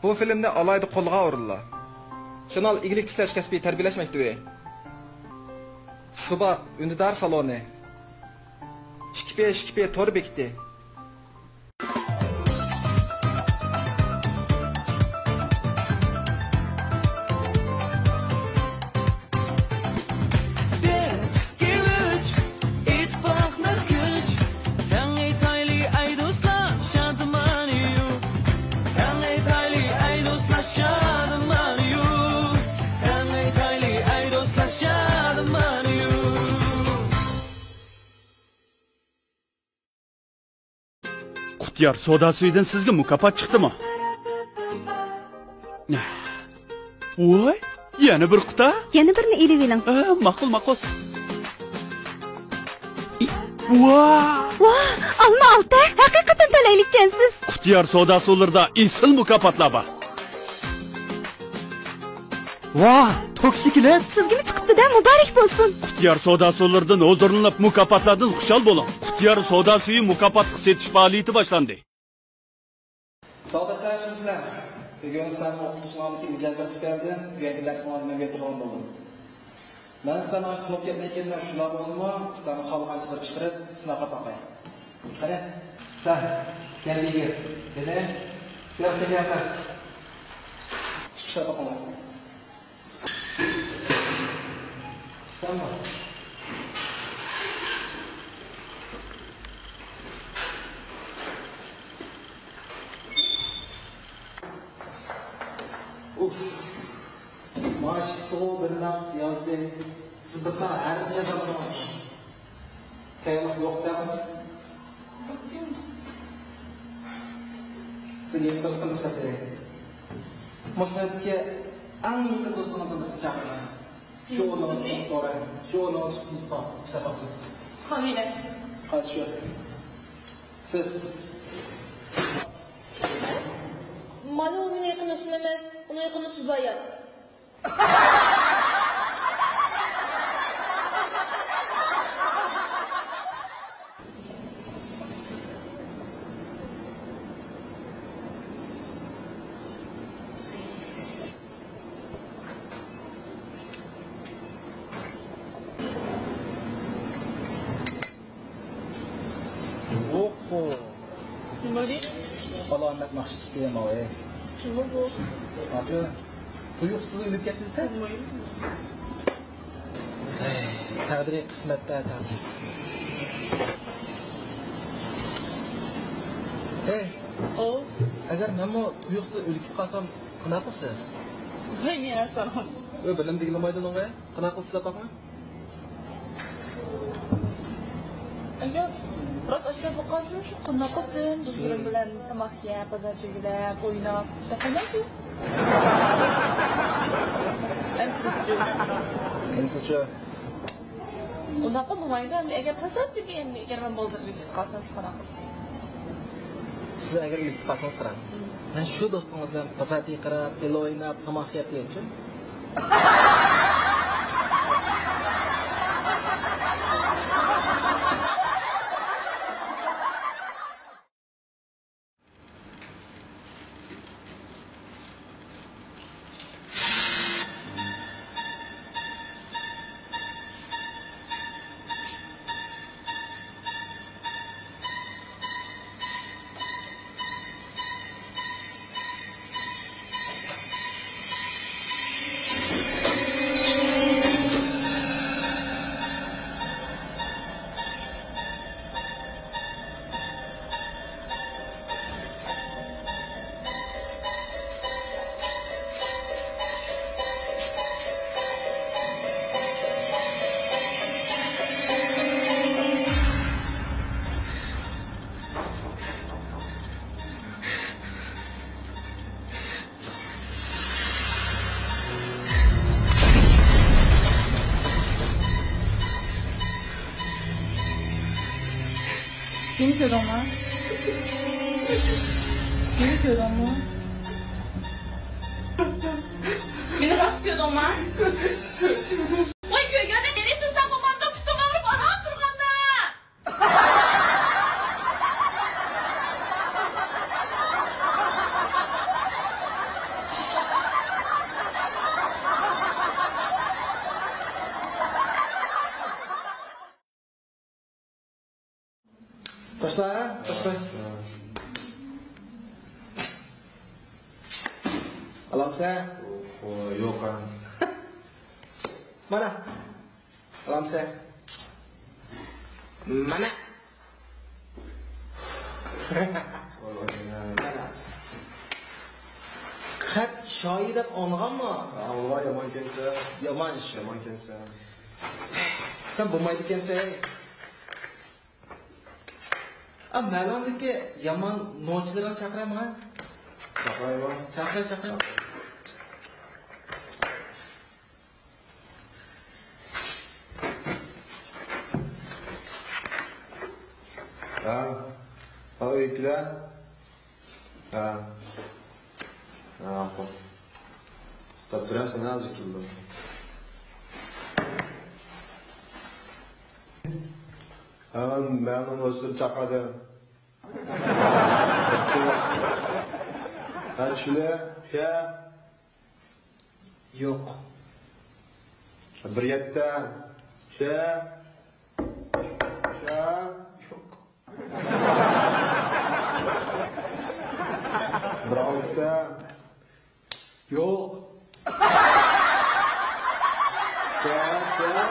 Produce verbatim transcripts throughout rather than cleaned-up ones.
بۇ فىلىمنى ئالاھىدە قوللىغان ئورۇنلار. شىنال ئىگىلىك تىكلەش كەسپىي تەربىيەلەش مەكتىپى. سۇبا ئۈندىدار سالونى. ئىككى پى ئىككى پى تور بېكىتى. بىر، ئىككى، ئۈچ، ئىتتىپاقلىق كۈچ. تەڭ ئېيتايلى ئەي دوستلار، شادىمانى يۇ. تەڭ ئېيتايلى ئەي دوستلار، شادىمانى يۇ. تەڭ ئېيتايلى ئەي دوستلار، شادىمانى يۇ. قۇتيار سودا سۈيىدىن سىزگە مۇكاپات چىقتىمۇ؟ ۋوي، يەنە بىر قۇتا؟ يەنە بىرنى ئېلىۋېلىڭ. ئە، ماقۇل، ماقۇل. ۋا! ۋا، ئالما ئالتە، ھەقىقەتەن تەلەيلىككەنسىز. قۇتيار سودا سۇلىرىدا ئېسىل مۇكاپاتلار بار. ۋاھ، توكسىكلېت! سىزگىمۇ چىقىپتۇ-دە، مۇبارەك بولسۇن! قۇتيار سودا سۇلىرىدىن ھۇزۇرلىنىپ، مۇكاپاتلاردىن خۇشال بولۇڭ! قۇتيار سودا سۈيى مۇكاپاتلىق سېتىش پائالىيىتى باشلاندى. ساۋاقداشلار، ياخشىمۇسىلەر؟ بۈگۈن سىلەرنىڭ ئوقۇتقۇچىلىرىڭدىكى مىجەزلىرى تۈپەيلىدىن بۈگۈنكى دەرسىڭلارنى مەن بېرىپ تۇرغان بولدۇم. مەن سىلەرنىڭ تونۇپ يەتمەي كەلگەن شۇلار بولسىمۇ، سىلەرنىڭ خالىغانچىلىرى چىقىرىپ سىناپ باقاي. قېنى، سەن، كەلگۈگە، قېنى، سىياق كەلگەن قىز. چىقىشلار باقىڭلار. سەنمۇ؟ ئۇف. مانا ئىككىسىغۇ بىر نەق يازدى. سىز بىر تال ھەرپنى يازالمىدىڭىز. تەييارلىق يوق دەڭ. سىزگە يەنە بىر قېتىم پۇرسەت بېرەي. مۇشۇ سىنىپتىكى ئەڭ يېقىن دوستىڭىزدىن بىرسىنى چاقىرىڭ. شۇ ئورنىڭىزنى توراڭ. شۇ ئورنىڭىز ئىشلەپ باقسۇن. قامىلە. قايسى شۇ؟ سىز. مانا ئۇ مېنىڭ يېقىن دوستۇم ئەمەس، ئۇنىڭ يېقىن دوستى زايات. ئوھو. نېمە دېدى؟ ئالامەت ناخشىسى دېگەن ماۋۇ. كىم بۇ؟ ئاشۇ تۇيۇقسىز ئۆلۈپ كەتتى دېسە. بىلمەيمەن. ھەي، تەقدىرى قىسمەتتە، تەقدىرى قىسمەت. ھەي. ئو. ئەگەر مەنمۇ تۇيۇقسىز ئۆلۈپ كېتىپ قالسام، قانداق قىلىسىز؟ بىلمەيمەن، سوراڭ. ئۆي بىلىم دېگىلىمايدۇ نوڭغا. قانداق قىلىسىز دەپ باقماي؟ ئەگەر راست ئاشكارا بولۇپ قالسىمۇ، شۇ قانداق قىلدىم؟ دوستلىرىم بىلەن تاماق يەپ، بازار چېگىلەپ، ئويناپ، شۇنداق قىلمايچۇ؟ ئەمسىزچۇ؟ ئەمسىزچۇ؟ ئۇنداققا بولمايدۇ، ئەمدى ئەگەر تاسادىپىي، ئەمدى ئەگەر مەن بولدۇم، ئۆلۈپ كېتىپ قالسام، سىز قانداق قىلىسىز؟ سىز ئەگەر ئۆلۈپ كېتىپ قالسىڭىز قاراڭ. مەن شۇ دوستىڭىز بىلەن بازار تېيىقىراپ، بىللە ئويناپ، تاماق يەپ دېگەنچۇ. مېنى كۆردۈڭمۇ؟ مېنى كۆردۈڭمۇ؟ مېنى راست كۆردۈڭمۇ؟ ۋاي، كۆرگەندە نېرى تۇرساڭ بولمامدۇ، پۇتۇڭ ئاغرىپ ئاراڭ تۇرغاندا. باشلا، باشلا. ئالامسەن؟ يوق ھە. مانا. ئالامسەن؟ مانا. مانا. خەت شايى دەپ ئاڭلىغانمۇ؟ ئاڭلىغان، يامان ئىكەنسەن. يامان ئىش. يامان ئىكەنسەن. سەن بولمايدىكەنسەن. ئا، مەلۇمدىكى يامان نوچىلىرىڭ چاقىرامغا؟ چاقىرايمۇ؟ چاقىر، چاقىر. ھە، ھاۋ ئېيتلا. ھە. ھە، خوپ. توختاپ تۇرسەن ھازىر كىم بۇ؟ ھە، مەن ئۇنى ئۆزۈم چاقىردىم. ھە، چۈشلە. چۈشە. يوق. بىر يەتتە. چۈشە. چۈشە. يوق. بىر ئالتە. يوق. چۈشە، چۈشە.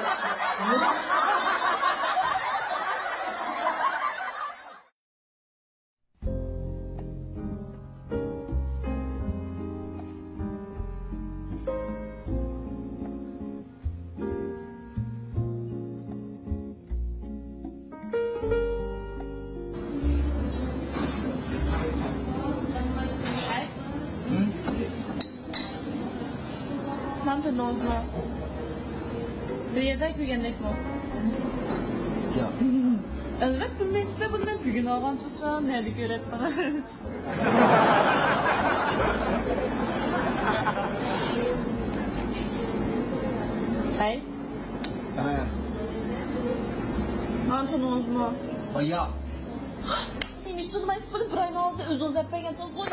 مانا تونۇڭىزمۇ؟ بىر يەردە كۆرگەندەكمۇ؟ ياق. ئەلۋەتتە بىلمەيسىزلەر، بۇندىن بۈگۈن ئالغان تۇرسام، نەدە كۆرەتتىڭىز؟ ھەي. ھە. مانا تونۇڭىزمۇ؟ ياق. نېمىشقا تونۇمايسىز؟ بۇنى بىر ئاينىڭ ئالدىدا ئۆزىڭىز دەپ بەرگەنتىڭىزغۇ.